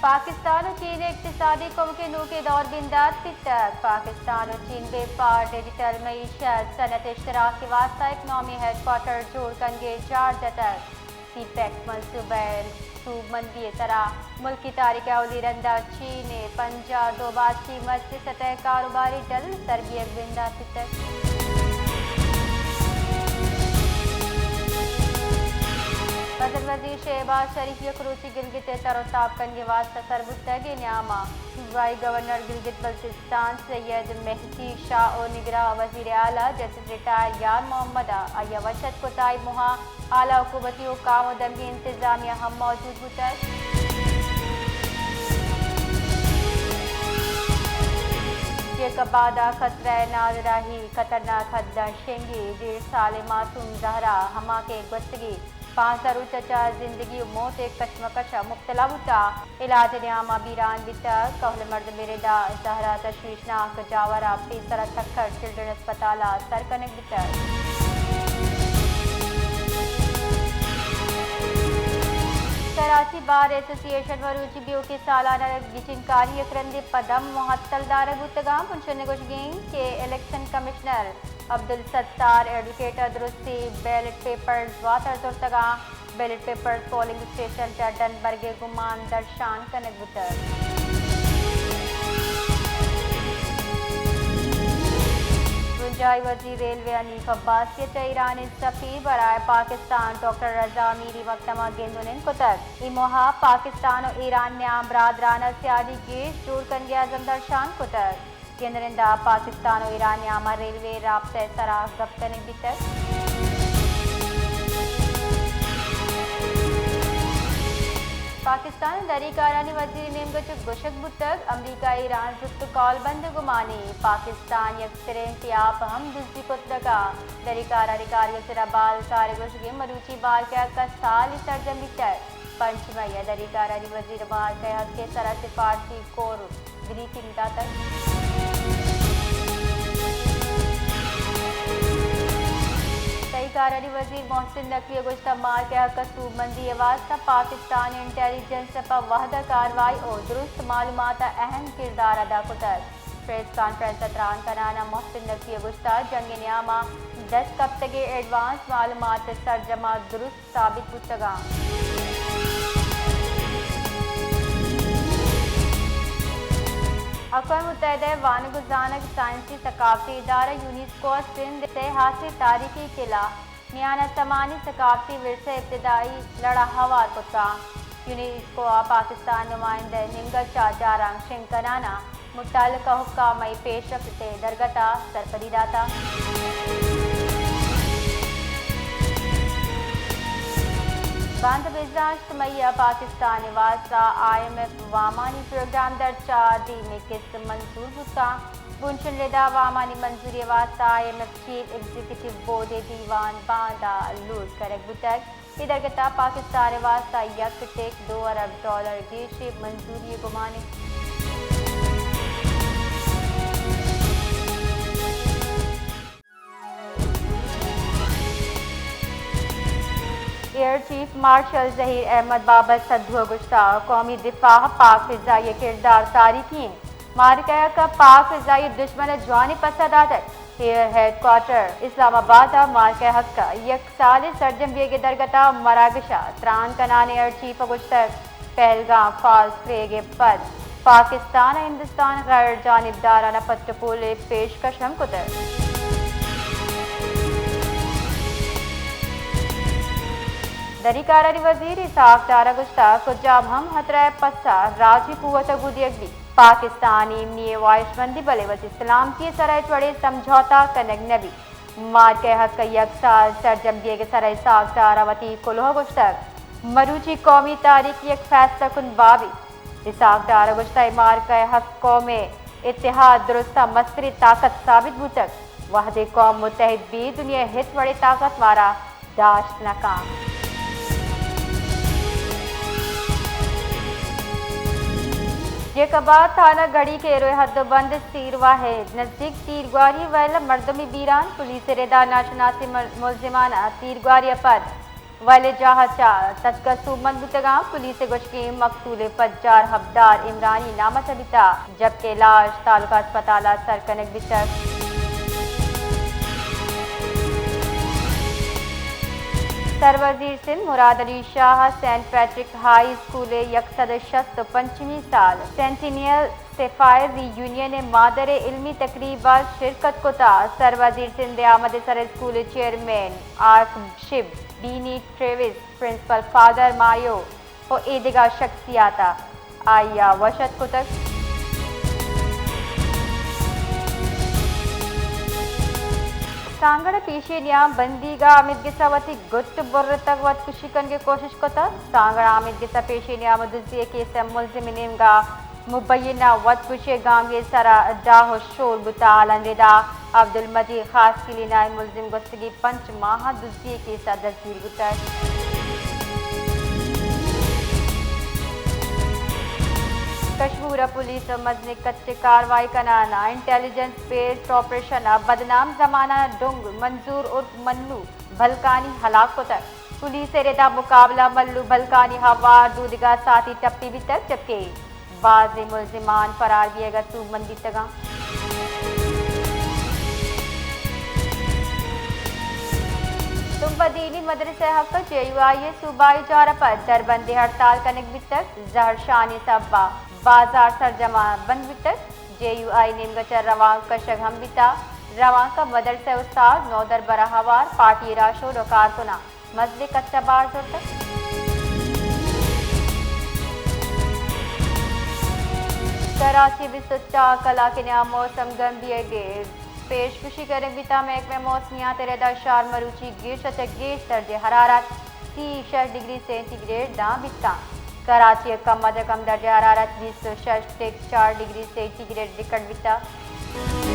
پاکستان و چین اقتصادی کمک ء نوکیں دور بندات بیتگ۔ پاکستان و چین بیپار ڈیجیٹل معیشت صنعت اشتراک ء واستہ اکنامی ہیڈ کوارٹر جوڑ کنگ ء جار جتگ۔ سی پیک منصوبہ ء سوبمندی ء سرا ملکی تاریخ ء اولی رندا چین ء پنجاہ دو باز قیمت ء سطح کاروباری ڈل سر بیگ بندات بیتگ۔ وزیر وزیر شہباز شریف یک روچی گلگت ء تر و تاب کنگ ء واستہ سر بوتگ ء نیاما صوبائی گورنر گلگت بلتستان سید مہدی شاہ و نگراں وزیر اعلی جسٹس ریٹائر یار محمد ء آئی ء وش اتک کت ء آئی موہاں اعلی حکومتی حکام و دمگی انتظامیہ ہم موجود بوتگ۔ جیکب آباد ء کسرہ ء نادراہی خطرناک حد ء شنگی، ڈیڑھ سالیں معصوم زہرا ہما کہ گوستگی پانزدہ روچ ء چہ زندگی و موت ء کشمکش ء مبتلا بوتہ۔ علاج ء نیام ء بیران بیتگ۔ کہول مردمے ردا زہرا تشویشناک جاور ء پیسر ء تکھر چلڈرن اسپتال ء سر کنگ بیتگ۔ کراچی بار ایسوسی ایشن مروچی بیوکیں سالانہ گچینکاری یک رندے پدم معطل دارگ بوتگاں۔ بنشن ء گوشگ انت کہ الیکشن کمشنر عبدالستار ایڈوکیٹ ء درستی بیلٹ پیپرز واتر زرتگاں۔ بیلٹ پیپرز پولنگ اسٹیشن چہ ڈن برگ ء گمان درشان کنگ بوتگ۔ بنجاہی وزیر ریلوے حنیف عباسی ء چہ ایران ء سفیر برائے پاکستان ڈاکٹر رضا میری مکتم ء گند و نند کتگ۔ اے موہ ء پاکستان و ایران نیام برادرانہ سیادی گیش جوڑ کنگ ء عزم درشان کتگ۔ گند نند ء پاکستان و ایران نیام ء ریلوے رابطہ ء سرا گپ کنگ بیتگ۔ پاکستان ء دری کارانی وزیر ء نیمگ ء چہ گوشگ بوتگ، امریکہ ء ایران زوت و کالبند ء گمانی، پاکستان یک سریں ٹیاپ ہم دزی کت نہ کنت۔ دری کارانی کارگس ء را بال کار ء گوشگ ء مروچی مارکہ ء کسالی سرجم بیتگ۔ پنچ مئی ء دری کارانی وزیر مارکہ ء حق ء سرا سفارتی کور بریفنگ داتگ۔ تہی کارانی وزیر محسن نقوی ء گوشتگ، مارکہ ء حق ء سوبمندی ء واستہ پاکستان انٹیلیجنس ء پہ وھد ء کاروائی ء درست معلومات ء اہم کردار ادا کتگ۔ پریس کانفرنس ء تران کنان ء محسن نقوی ء گوشتگ، جنگ ء نیام ء دست کپتگیں ایڈوانس معلومات ء سرجم ء درست ثابت بوتگاں۔ اقوام متحدہ ء وانگ ء زانگ، سائنسی ثقافتی ادارہ یونیسکو ء سندھ ء سے ہاسیں تاریخی قلعہ میان استمانی ثقافتی ورثہ ء ابتدائی لڑ ء ہوار کتگ۔ یونیسکو ء پاکستان نمائندہ ء نیمگ ء چہ جارانگ شنگ کنان ء متعلقہ حکام ء پیشرفت ء درگت ء سرپدی داتگ۔ باندا بیست ء ہشت مئی ء پاکستان ء واستہ آئی ایم ایف وامانی پروگرام درچ ء دیمی قسط منظور بوتگ۔ بنشن ردا وامانی منظوری ء واستہ I M F chief executive board ء دیوان باندا لوٹ کنگ بوتگ۔ اے درگت ء پاکستان ء واستہ یک ٹک دو ارب ڈالر گیشیں منظوری ء گمان انت۔ ایئر چیف مارشل ظہیر احمد بابر سدھو ء گوشتگ، قومی دفاع ء پاک فضائی ء کردار تاریخی انت۔ مارکہ ء حق ء پاک فضائی دشمن ء جوانیں پسہ داتگ۔ ایئر ہیڈ کوارٹر اسلام آباد ء مارکہ ء حق ء یک سال ء سرجم بیگ ء درگت ء مراگش ء تران کنان ء ایئر چیف ء گوشتگ، پہلگام فاسٹ بریک ء پد پاکستان ء ہندوستان غیر جانبدارانہ پٹ ء پول ء پیشکش ہم کتگ۔ دری کارانی وزیر اسحاق ڈار ء گوشتگ، کجام ہم ہترہ ء پسہ راجی قوت ء گوں دیگ بیت۔ پاکستان ایمنی ء واہشمندی بلے وتی سلامتی ء سرا ہچ وڑیں سمجھوتہ کنگ نہ بیت۔ مارکہ ء حق ء یک سال سرجم دیگ ء سرا اسحاق ڈار ء وتی کلوہ ء گوشتگ، مروچی قومی تاریخ یک فیصلہ کن بابے۔ اسحاق ڈار ء گوشتگ، اے مارکہ ء حق قوم ء اتحاد درستاں مستریں طاقت ثابت بوتگ۔ وہدے قوم متحد بیت، دنیا ء ہچ وڑیں طاقت مارا داشت نہ کنت۔ جیکب آباد تھانہ گڑی کیرو ء حد ء بند سیر واحد نزیک تیرگواری ء ویل ء مردمے بیران، پولیس ء ردا ناشناسیں مل-، ملزمان ء تیرگواری ء پد ویل جاہ ءَ چہ تتک ءَ سوبمند بوتگ اَنت۔ پولیس ءِ گوشگ اِنت مقتول ءِ پجار حبدار عمرانی نام ءَ چہ بیتگ، جبکہ لاش تعلقہ ہسپتال ءَ سر کنگ بیتگ۔ سروزیر سندھ مراد علی شاہ ءَ سینٹ پیٹرک ہائی اسکول ءِ یک سد ءُ شست ءُ پنچمی سال سینٹینیل سیفائر ری یونین ءِ مادر ءِ علمی تقریب ءَ شرکت کتگ۔ سروزیر سندھ ءِ آمد ءِ سر ءَ اسکول ءِ chairman archbishop, Denny Travas, principal father Mayo ءُ اے دگہ شخصیات ءَ آئی ءَ وش اتک کتگ۔ سانگڑ ءَ پیشی نیام بندیگ ءَ امیت گس ءَ وتی گٹ برتگ، وت کشی کنگ ءِ کوشش کتگ۔ سانگڑ ءَ امیت گس ءَ پیشی نیام دزی ءِ کیس ءِ ملزم ءِ نیمگ ءَ مبینہ وت کشی ءِ گامگیج ءِ سر ءَ ڈاہ ءُ شور بوتگ۔ ہالانی ردا عبدالمجید خاصخیلی نائب ملزم گوستگیں پنچ ماہ ءَ دزی ءِ کیس ءَ دستگیر بوتگ۔ کشمور ءَ پولیس ءَ مزنیں کچ ءِ کاروائی کنان ءَ انٹیلیجنس بیسڈ آپریشن ءَ بدنام زمانہ ڈنگ منظور عرف منو بھلکانی ہلاک کتگ۔ پولیس ءِ ردا مقابلہ ملو بھلکانی ہوار دو دگہ ساعتی ٹپی بیتگ، جبکہ بازیں ملزمان فرار بیگ ءَ سوبمند بیتگ اَنت۔ تمب ءَ دینی مدرسہ ءِ حق ءَ جے یو آئی ءِ صوبائی جار ءَ پد دربندی ہڑتال کنگ بیتگ۔ زہرشانی سبب ءَ بازار سرجم ءَ بند بیتگ۔ جے یو آئی ءِ نیمگ ءَ چہ روانک کشگ ہم بیتگ۔ روانک ءَ مدرسہ ءِ استاد، نودربر ءِ ہوار، پارٹی ءِ راہشون ءُ کارکناں مزنیں کچ ءَ بار زرتگ۔ کراچی ءَ بیست ءُ چار کلاک ءِ نیام ءَ موسم گرمی ءِ گیش پیش گوشی کنگ بیتگ۔ محکمہ موسمیات ءِ ردا شار مروچی گیش ءَ چہ گیش درجہ حرارت سی ءُ شش ڈگری سینٹی گریڈ داں بیتگ۔ کراچی ءَ کم ءَ چہ کم درجہ حرارت بیست ءُ شش ٹک چار ڈگری سینٹی گریڈ ریکارڈ بیتگ۔